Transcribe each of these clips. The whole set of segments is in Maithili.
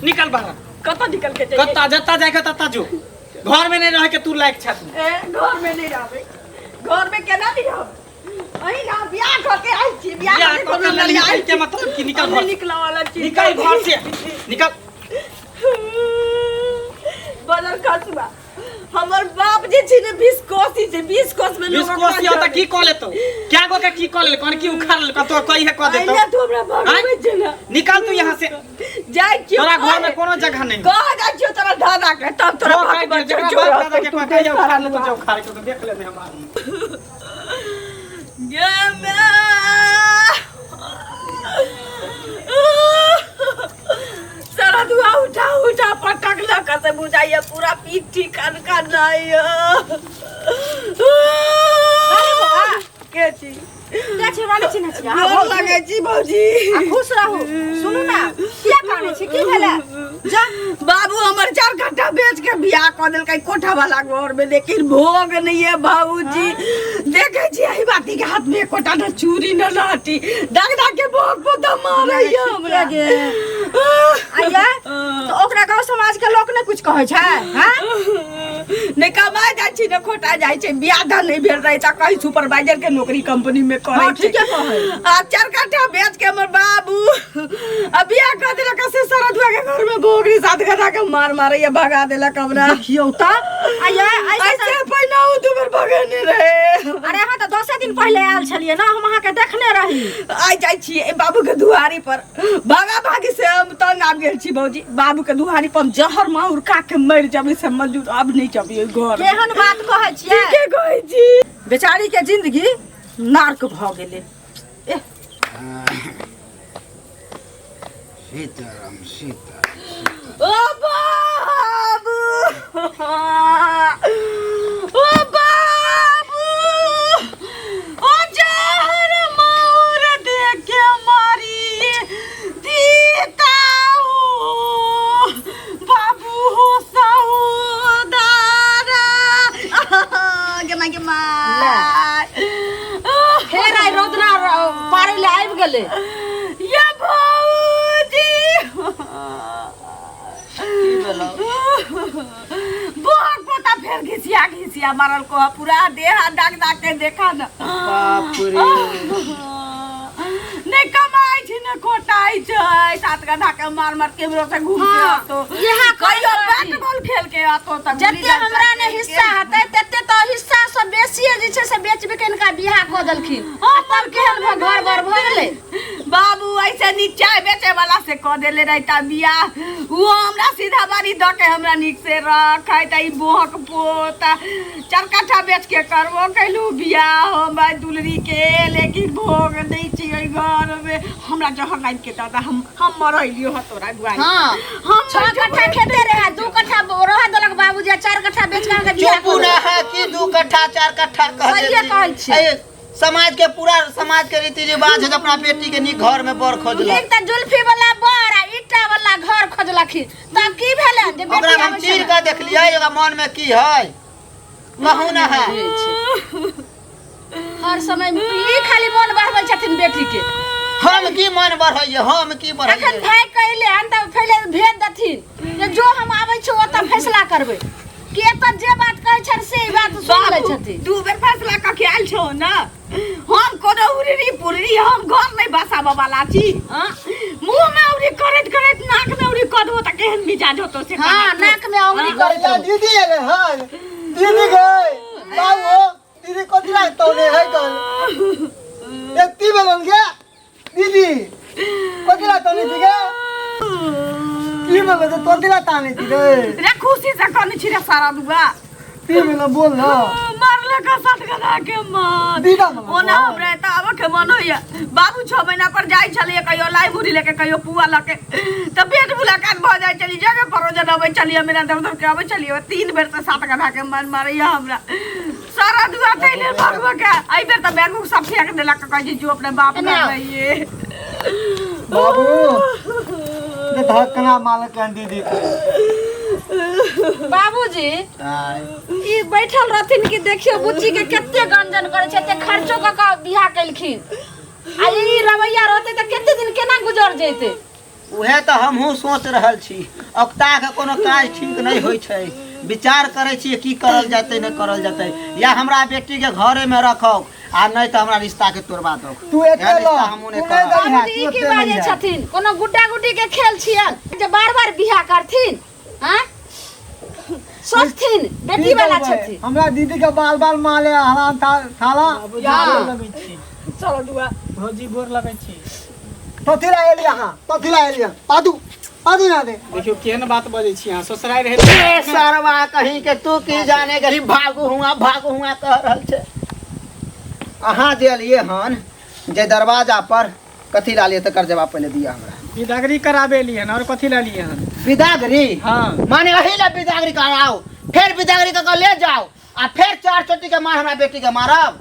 निकल बाहर। कतऽ निकल के जाइए? कत्ता जत्ता जाके तत्ता जो, घर में नहीं रह के तू लायक छ तू। ए, घर में नहीं रहबै, घर में केना नहीं रहब? अहीं ना बियाह कऽ के आयल छी, बियाह बियाह कऽ के कऽ के घर में लेलियै आयल के छी। मतलब कि निकल हम घर से। निकलऽ वाला छी। निकल घर से, निकल। बदल खसुआ, हमर बाप जे छै ने 20 कोसी छै, 20 कोस में लोग 20 कोसी होता की कऽ लेतौ? क्या गो के की कऽ लेल? कौन की उखाड़ लेल? तो कही है कऽ देतौ। अइला तू हमरा भगबै छै ना। निकल तू यहाँ से। जाइ छियौ। तोरा घर में कोनो जगह नहीं। कह जाइ छियौ तोरा दादा के, तब तोरा जो बाप कहि बच्चा जेकरा जोड़ बाप दादा के तू कोई कहिया उखाड़ लेतौ, सारा जो उखाड़ के तो देख लेबे हम आदमी। गे माय। सारा धुआ उठा उठा पटक लक से बुझाइए पूरा पीठी कन कन नहीं। के छी? के छी? हमरा नहि चिन्है छी अहाँ। गोर भौजी। लगै छी भौजी। आ खुश रहू। सुनू ने, किया कानै छी? की भेलै? जा। बाबू हमर 4 कट्ठा बेच के बियाह कऽ देलकै कोठा वाला घर में, लेकिन भोग नहीं है बाबूजी। देखे छी एहि बाती के हाथ में एकोटा न चूड़ी न लाठी, दाग दाग के भोग पोता मारै हमरा। गे। आइया तऽ ओकरा गाँव समाज के लोक नहि कुछ कहै छै? हाँ, नहि कमाय जाइ छी ने खोटा जाइ छै। बियाह दान नहि भेल रहै तऽ कहीं सुपरवाइजर के नौकरी कंपनी में करै हाँ, छै। ठीके कहै। आ 4 कट्ठा बेच के हमर बाबू आ बियाह कऽ देलक, से सरदुआ के घर में भोगरी 7 गधा के मार मारैया, भगा देलक हमरा। देखियौ तऽ आइया ऐसे ऐसे पहिने ओ 2 बेर भगेने रहे। अरे अहाँ तऽ 10 दिन पहिले आयल छलियै ने, हम अहाँके देखने रही। आइ जाइ छी एहि बाबू के दुआरी पर, भागा भागी से हम तंग आबि गेल छी भौजी। बाबू के दुआरी पर हम जहर माहुर खा के मरि जबै से मंजूर, आब नहि जबै ओहि घर। केहन बात कहै छियै? ठीके कहै छी। बेचारी के जिंदगी नर्क भऽ गेलै। एह। सीताराम सीताराम। ओ बाबू, ओ बाबू, ओ जहर माहुर दे के मारी दीता हो बाबू हो सहोदरा गे माय गे माय। फेर आइ रोदना पारै लए आबि गेलै। ये भौजी, बोहक पोता फेर घिसिया घिसिया मारल को, पूरा देह दाग दाग के देखा न। बाप रे। नहि कमाइ छी ने खोटाइ छै, 7 गधा के मार मार के हमरो से घूम के आतो। इएह कहियो कहैत बैट बॉल खेल के आतो तऽ जते हमरा ने हिस्सा हेतै तते, तऽ हिस्सा से बेसिए जे छै से बेच बिकन का बियाह कऽ देलखिन, आ तब केहन भऽ घर बर भऽ गेलै। बाबू ऐसे नीक चाय बेचे वाला से कऽ देले रहता बियाह, वो हमरा सीधा बारी दऽ के हमरा नीक से रखै। तऽ ई बोहक पोता 4 कट्ठा बेच के करबो कैलू बियाह हम दुलरी के, लेकिन भोग नहि छी ओहि घर में। हमरा जहर लाबि के दऽ दे, हम मरैलियो ह तोरा दुआरी। हाँ। हम 6 कट्ठा खेते रहे, 2 कट्ठा रह देलक बाबूजी, आ 4 कट्ठा बेच के अहाँके बियाह चुपू कऽ ना देलक। है कि 2 कट्ठा 4 कट्ठा कह सहिए देती। कहै छियै। ए, समाज के पूरा समाज के रीति रिवाज है जे अपना बेटी के नीक घर में बर खोजलक। नीक तऽ जुल्फी वाला बर आ ईटा वाला घर खोजलखिन, तब की भेलै जे ओकरा बेटी हम आबै चीर छलै। के देखलियै, ओकरा मन में की है कहू ना है। हर समय ई खाली मन बढ़बै छथिन बेटी के। हम की मन बढ़ैये? हम की अखन बढ़ैये? भाई कहले हन तऽ पहिले भेज देथिन जे जो हम आबै छी ओतऽ फैसला करबै, कि एतऽ जे बात कहै छनि से ई बात सुनि लै बाबू, छथिन। 2 बेर फैसला कऽ के आयल छौ ने। हम कोनो उड़री पुड़री हम घर नहि बसाबऽ वाला छी। हाँ? मुँह में उड़ी करैत करैत नाक में उड़ी कऽ देबो तऽ केहन मिजाज होतो से। हाँ, नाक में उंगली करैत या रहू। दीदी एले हन, दीदी गए बाबू, दीदी कथी लागतो ने है कल एत्ती बेलन गे दीदी कथी लागतो ने गे? की बोले तो कथी लागता ने रे? रे खुशी से कने छी रे सारा दुआ। की बोले, बोल ना। मारले का 7 गधा के मार दीदा मना ओना हमरा तऽ आबऽ के मन होइया। बाबू 6 महीना पर जाइ छलियै, कहियो लाई मुढ़ी लेके, कहियो पुआ लके, तऽ भेंट मुलाकात भऽ जाइ छलियै, जगह परोजन अबै छलियै, मेरा दर दर के अबै छलियै। 3 बेर से 7 गधा के मन मारैया हमरा सारा दुआ, ताहि लेल भगवा के एहि बेर तऽ बैग उग सब फेंक देलक, कहै छै जो अपने बाप एना। घर रहिए। बाबू ये धक्कना मालक हन दीदी के। बाबूजी आय। ई बैठल रहथिन कि देखियो बुच्ची के कते गंजन करै छै, एते खर्चो कऽ कऽ बियाह केलखिन, आ ई रवैया रहतै तऽ कते दिन केना गुजर जैतै? उहे तऽ हमहूँ सोच रहल छी। औकता के कोनो काज ठीक नहि होइ छै। विचार करै छी की करल जेतै नहि करल जेतै। या हमरा बेटी के घरे में रखौ आ नहि तऽ हमरा रिश्ता के तोड़बा दौ। तू एते एहन ल रिश्ता हमहूँ तू नहि नहि करब। दही बाबूजी तू ई की एते बाजै नहीं छथिन? कोनो गुड्डा गुड्डी के खेल छियनि जे बार बार बियाह करथिन? आँय, सोचथिन बेटी वाला छथिन। हमरा दीदी के बाल बाल माले हराम थाला। गोर लगै छी। चलो दुआ। भौजी गोर लगै छी। कथी ला एली अहाँ? कथी ला एली? पादू पादू ना दे। देखियौ केहन बात बजै छी अहाँ, ससुरारि रहै ए सरवा कहीं के तू की जाने गरी भागू हुआ भागू हुआ कह रहल छै। अहाँ जे एलियै हन जे दरवाजा पर कथी ला लिए तकर जवाब पहिले दिअ हमरा। बिदागरी कराबे एलियै हन और कथी ला लिए हन? बिदागरी? हाँ। माने अही ला बिदागरी कराओ, फेर बिदागरी कऽ के ले जाओ आ फेर चार चोटी के मार हमरा बेटी के मारब,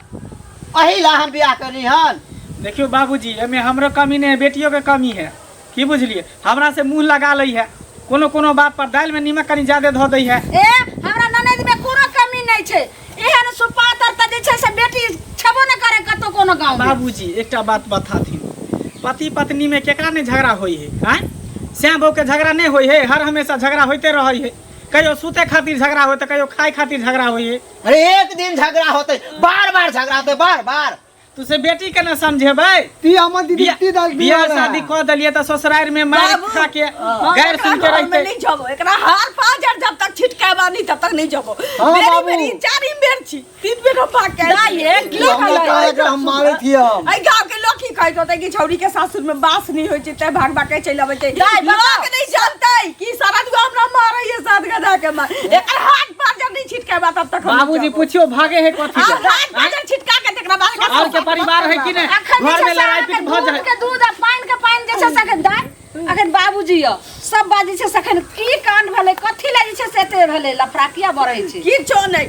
अही ला हम बियाह करली हन। देखियौ बाबूजी, एहिमे हमरो कमी नहि है, बेटियो के कमी है। की बुझलियै, हमरा से मुँह लगा लै है, कोनो कोनो बात पर दालि में नीमक कनी ज्यादे धऽ दै है। ए हमरा ननद में कोनो कमी नहि छै, एहन सुपातर तऽ जे छै से बेटी छेबो नहि करे कतौ कोनो गाँव में। बाबूजी एकटा बात बताथिन, पति पत्नी में केकरा नहि झगड़ा होइ है? आँय, श्याम बहू के झगड़ा नहि होइ है? हर हमेशा झगड़ा होइते रहै है। कहियो सुते खातिर झगड़ा होय तऽ कहियो खाय खातिर झगड़ा होइ है। अरे एक दिन झगड़ा होते, बार बार झगड़ा होते, बार बार। तू से बेटी के ना समझेबै? ती हमर दीदी ती दाल बियाह शादी कऽ देलियै तऽ ससुरारि में मारि बाबू, खा के हम गारि एकरा सुनि के घर में रहितै। नहीं जबो, एकरा हार पाजर जब तक छिटकाबा नहीं तब तक नहीं जबो। हाँ, मेरी बाबू। मेरी चारिम बेर छी, तीन बेर हम भाग के आयल दाइ, छी। एक लोक हमरा कहै कहै एकरा हम मारै छी हम। एहि गाँव के लोक की कहैत होतै कि छौड़ी के सासुर में बास नहीं होइ छै तैं भाग भाग के चलि अबै छै। दाइ, लोक बताउ। नहीं जानतै कि सारा दुआ हमरा मारै है सात गधा के मार। एकर हाथ पाजर नहीं छिटकाबा तब तक हम नहीं बाबूजी जबो। पूछियो भागे है कथी आ, के? हाथ पाजर छिटका के तकरा बाद एकरा और के परिवार है कि नहीं? अखन जे घर छै में से लड़ाई अहाँके पीट भऽ दूध जाइ। के दूध आ पानि के पानि जे छै से अखन दाइ, अखन बाबूजी यऽ सब बात जे छै से अखन की कांड भेलै, कथी लए जे छै से एते भेलै लफड़ा, किया बढ़ै छै? किछो नहि,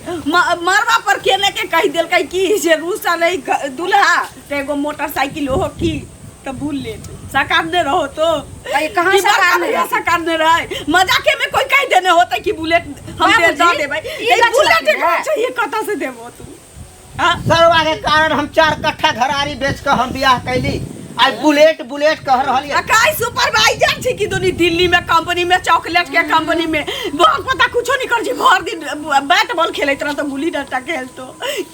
मरबा पर केने के कहि देलकै कि जे रूसा नहीं दूल्हा तऽ एगो मोटरसाइकिल ओहो की तऽ बुलेट सकारने रहो तो। अरे कहाँ कि बड़का सकारने भैया रहै? सकारने रहै? मजाके में कोई कहि देने होतै कि बुलेट हम दे बाबूजी, दऽ देबै। ई ई गाछ बुलेट लगलै। एकरा चाहिए, कतऽ से देबो तू? हाँ? सरवा के कारण हम 4 कट्ठा घरारी बेच के हम बियाह कैली, आई बुलेट बुलेट कह रहल आ काई सुपरवाइजर छी कि दुनी दिल्ली में कंपनी में, चॉकलेट के कंपनी में, बहुत पता कुछो नहीं कर छी, भर दिन बैट बॉल खेलैत रहतो, गुल्ली डंडा खेलतो।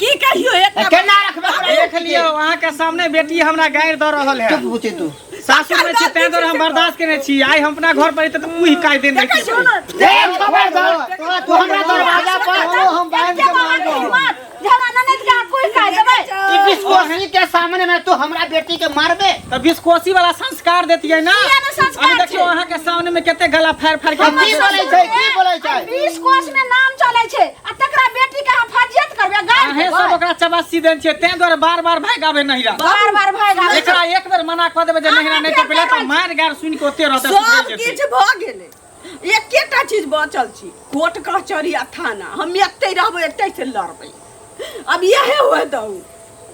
की कहियो एक केना रखबै ओकरा? देख लियौ अहाँ के सामने बेटी हमरा गारि दऽ रहल है। चुप बुची तू। सासुर में छी तैं दुआरे हम बर्दाश्त केने छी, आइ हम अपना घर पर एतै तऽ उहि काटि देने देखै रहितै। छौ ने? ए खबरदार, तू हमरा दरवाजा पर चलो हम बांध के मारबो। झगड़ा ननद के अहाँ कोई काटि देबै? ई बिस्कोसी के सामने में तू हमरा बेटी के मारबे? तऽ बिस्कोसी वाला संस्कार देतियै ना। किया ने संस्कार अभी देखियौ छै? अहाँ के सामने में कते गला फाड़ि फाड़ि के की बोलै छै, की बोलै छै? 20 कोस में नाम चलै छै आ तकरा बेटी के अहाँ फजियत करबै, गारि अहें देबै। सब ओकरा चबासी देन छियै तैं दुआरे बार बार भागि आबै नहिरा। बार बार भागि आबै। एकरा एक बेर मना कऽ देबै जे नहिरा नहि टपेला तऽ मारि गारि सुनि के ओते रहतै, सब सुधरि जेतै। किछु भऽ गेलै, एकेटा चीज बचल छी, कोर्ट कचहरी आ थाना। हम एते रहबै, एते से लड़बै। अब इहे हुए दऊ।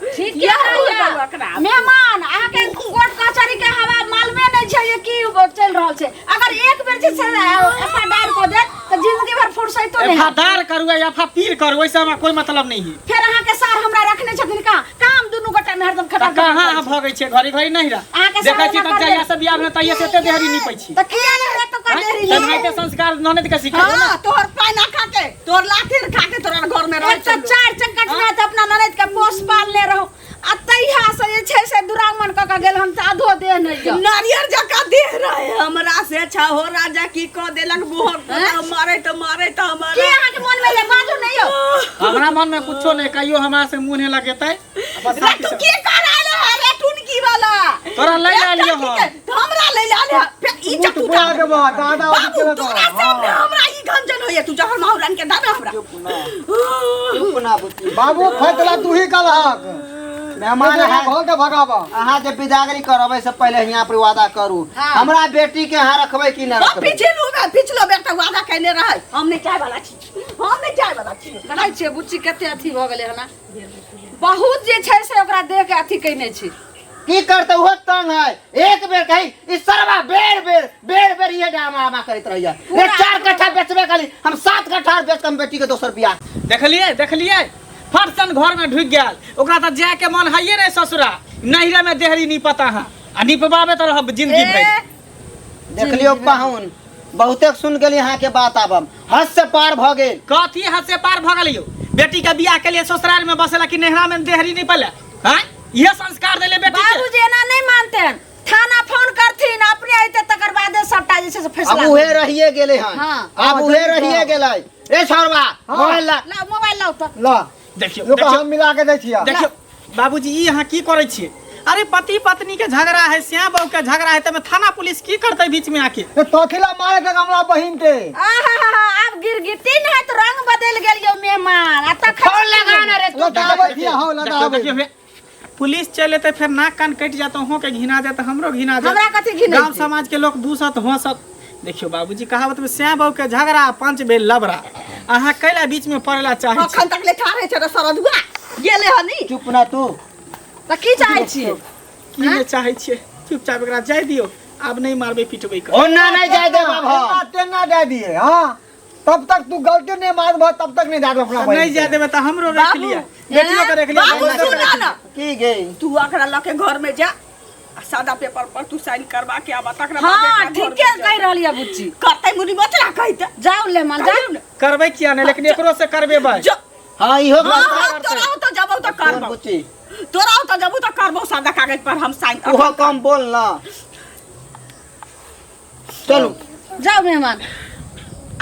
ठीक इएह है हुए भैया। दऊ एकरा। मेहमान अहाँके कोर्ट कचहरी के हवा मालूमे नहि छै जे की चलि रहल छै। अगर एक बेर जे छै एफ I दायर कऽ देत तऽ जिंदगी भर फुर्सतो नहि एफ हैत। दायर करू या एफ पीर करू, ओहिसँ हमरा कोई मतलब नहीं है। फेर अहाँके सार हमरा रखने छथिन कहाँ? काम दुनू गोटा में हरदम तऽ खटक कहाँ अहाँ भगै छियै घड़ी घड़ी नहीं रह। अहाँके देखै सार छी एना तऽ कर जहिया देत। से बियाह भेल तहिया से एते देहरी निपै छी। तऽ किया नहि रहत ओकर देहरी तऽ निपै? एनाहिते संस्कार ननद के सिखेबै ना। हाँ, तोहर पानि खा के, तोहर लाठी खा के तोरा घर में रहै एक तऽ 4 चक्कर में तऽ अपना ननद के पोस पालने रहू आ तहिया से जे छै से दुरागमन कऽ के गेल हन तऽ आधो देह नहि यऽ। नारियर जकाँ देह रहे हमरा से अच्छा हो राजा की कऽ देलक बोहर पोता, मारे तऽ मारे तऽ हमरा। की अहाँके मन में ये बाजू नहि यौ? हमरा मन में कुछो नहीं, कहियो हमरा से मुंह नहीं लगेतै। बस रे तू की करायल है रे टुनकी वाला? तोरा लै एकटा आलियो की हम। हमरा लै आलियो। फेर ई मुँह चतुर बुला देबो, दादा बाबू, ओतऽ तोरा सामने हमरा ई गंजन होइए, तू जहर माहुरान के दादा हमरा। चुप ना बुची। बाबू फैसला तू ही कलहक। मेहमान है। घर के भगाबा। अहाँ जे बिदागरी करबै से पहिले हियाँ पर वादा करू, हमरा बेटी के अहाँ रखबै कि ना हम रखबै? पिछलो बेर, पिछलो बेर तऽ वादा केने रहै, हम नहि चाहे वाला छी, हम नहि चाहे वाला छी। देखै छियै बुच्ची कते अथी भऽ गेलै हन, बहुत जे छै से ओकरा देह के अथी केने छै। की करते ओहो तंग है। एक बेर कही ई सरवा बेर बेर बेर बेर ये ड्रामा आमा करैत रहैया। रे 4 कट्ठा बेचबे कली, हम 7 कट्ठा बेच के हम बेटी के दोसर बियाह। देखलियै, देखलियै फटसन घर में ढुकि गेल, ओकरा तऽ जाय के मन हइये नहीं ससुरा, नैहरे में देहरी निपता हँ आ निपबाबे तऽ रहब जिंदगी भरि। ए, देख लियौ पाहुन, बहुते सुन गेली अहाँ के बात। आब हम हद से पार भऽ गेल। कथी हद से पार भऽ गेल यौ? बेटी के बियाह के लिए ससुराल में बसेला कि नैहरा में देहरी नहीं पले? हैं, इहे संस्कार देले बेटी के? बाबूजी एना नहीं मानते हैं, थाना फोन करथिन, अपने अयते तकर बादे सबटा जे छै से अब फैसला। उहे रहिए गेलै हन। हाँ। आब उहे रहिए गेलै। रे छौड़वा, मोबाइल ला। लाउ मोबाइल लाउ तऽ। ला। देखियौ। रुको, देखियौ। हम मिला के दै छियै। देखियौ बाबूजी, ई अहाँ की करै छियै? अरे पति पत्नी के झगड़ा है, श्याम बहू के झगड़ा है, तमे थाना पुलिस की करतै बीच में आके? ए, तोथिला मारे के हमरा बहिन के। आहा, आब गिरगिटी नहि तऽ रंग बदलि गेल यौ मेहमान, आ तखन फोन लगा ना रे तू। लताबै छियै, हँ। देखियौ। लताबै। देखियौ हे, पुलिस चलि एतै, फेर नाक कान कटि जायत, अहूँ के घिना जायत, हमरो घिना जायत। हमरा कथी घिनै? गांव समाज के लोग दूसत हंसत। देखियौ बाबूजी, कहावत में श्याम बहू के झगड़ा पंच भेल लबड़ा। अहाँ कैला बीच में पड़ेला चाहै छी? अखन तक ले ठाढ़े छै सरदुआ गेले हनी। चुप ना तू। तऽ की चाहै छियै? की नहि चाहै छियै? चुपचाप एकरा जाय दियौ, आब नहि मारबै पिटबै के। ओना नहीं जाय देब आब हम। तेना तेना दे दिए। हाँ, तब तक तू गलती नहीं मानबह तब तक नहीं दे अपना बहिन नहीं के। जाय देबै तऽ हमरो रख बाबू, लिअ, बेटियो के रख लिअ। बाबू, बहिनो के सुना रख लिअ। ना। की गई? तू अकरा लऽ के घर में जा आ सादा पेपर पर तू साइन करवा के आबा, तकरा बाद हाँ, एकरा घर ठीके में जा। कहि रहली है बुच्ची। करतै मुनि बचरा कहते। जाउ लेमान, जाउ। करबै किया नहि, लेकिन एकरो से करबेबै। जो। हाँ, इहो। हाँ हाँ, तोरा ओतऽ जबौ तऽ करबौ। बुच्ची। तोरा ओतऽ जबौ तऽ करबौ, सादा कागज पर हम साइन। उहो कम बोल ना, चलू। जाउ मेहमान,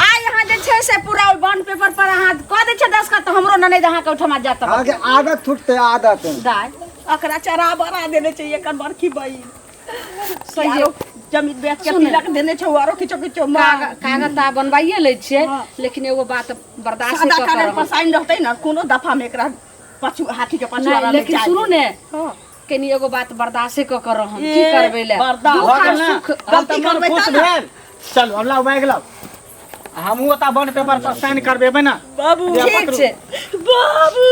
आ यहाँ जे छै से पूरा ओहि बॉन्ड पेपर पर अहाँ कऽ दै छियै दस्तखत तऽ हमरो ननैद अहाँके ओहिठमा जायत। अहाँके आदत छूटते, आदत। दाय। अकरा चरा बरा देने छै एकर बड़की बहिन। सही। आरो जमीन बेच के सुन। तिलक देने छौ, आरो किछो किछो मांग। कागज तऽ आब बनवाइए लै छियै, लेकिन एगो बात बर्दाश्त सादा कऽ कागज पर के। साइन रहतै ने, कोनो दफा में एकरा पछु हाथी के पछुआरा नहि, में लेकिन जाय सुनू देब। ने, हाँ। कनि एगो बात बर्दाश्ते कऽ के रहम, की ए, करबै ले बर्दाश्त। दुख भऽ आ गेल ने? सुख। आब तऽ गलती मन करबै खुश तब ने। भेल। चलू, हम लाउ बैग लाउ, हमहूँ ओतऽ बॉन्ड पेपर पर साइन करबेबै ने। बाबू। जे ठीक पकड़ू। छै। बाबू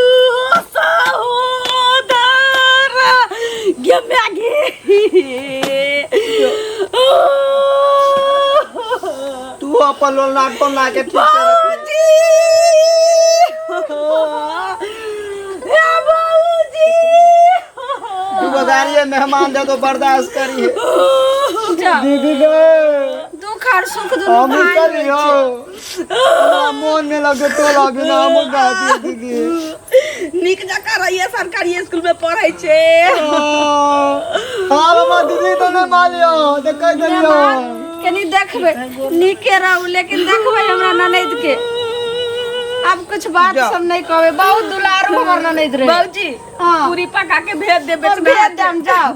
सहोदर गे मैगी। तू अपन लोल नाक बना के ठीक से रख। बाबूजी, ए बाबूजी। तू बजारिए मेहमान दे तो बर्दाश्त करिए। जाउ। दीदी गे। दुख और सुख दुनू हम भाई होइ चलियो, छै। हमरा मोन नहीं लगे तोला बिना, हम गाती दीदी। नीक जकाँ रहिए, सरकारी स्कूल में पढ़ै छै। हाँ बाबा, दीदी तो नहीं मालियो तो कह दियो। मेहमान, कनि देखबै, नीके रहू, लेकिन देखबै हमरा ननैद के। आब कुछ बात सब नहीं कहबै, बहुत दुलारू हमर ननैद रहे। बाबूजी। हाँ। पूरी पका के भेज दे। भेज देम, जाओ।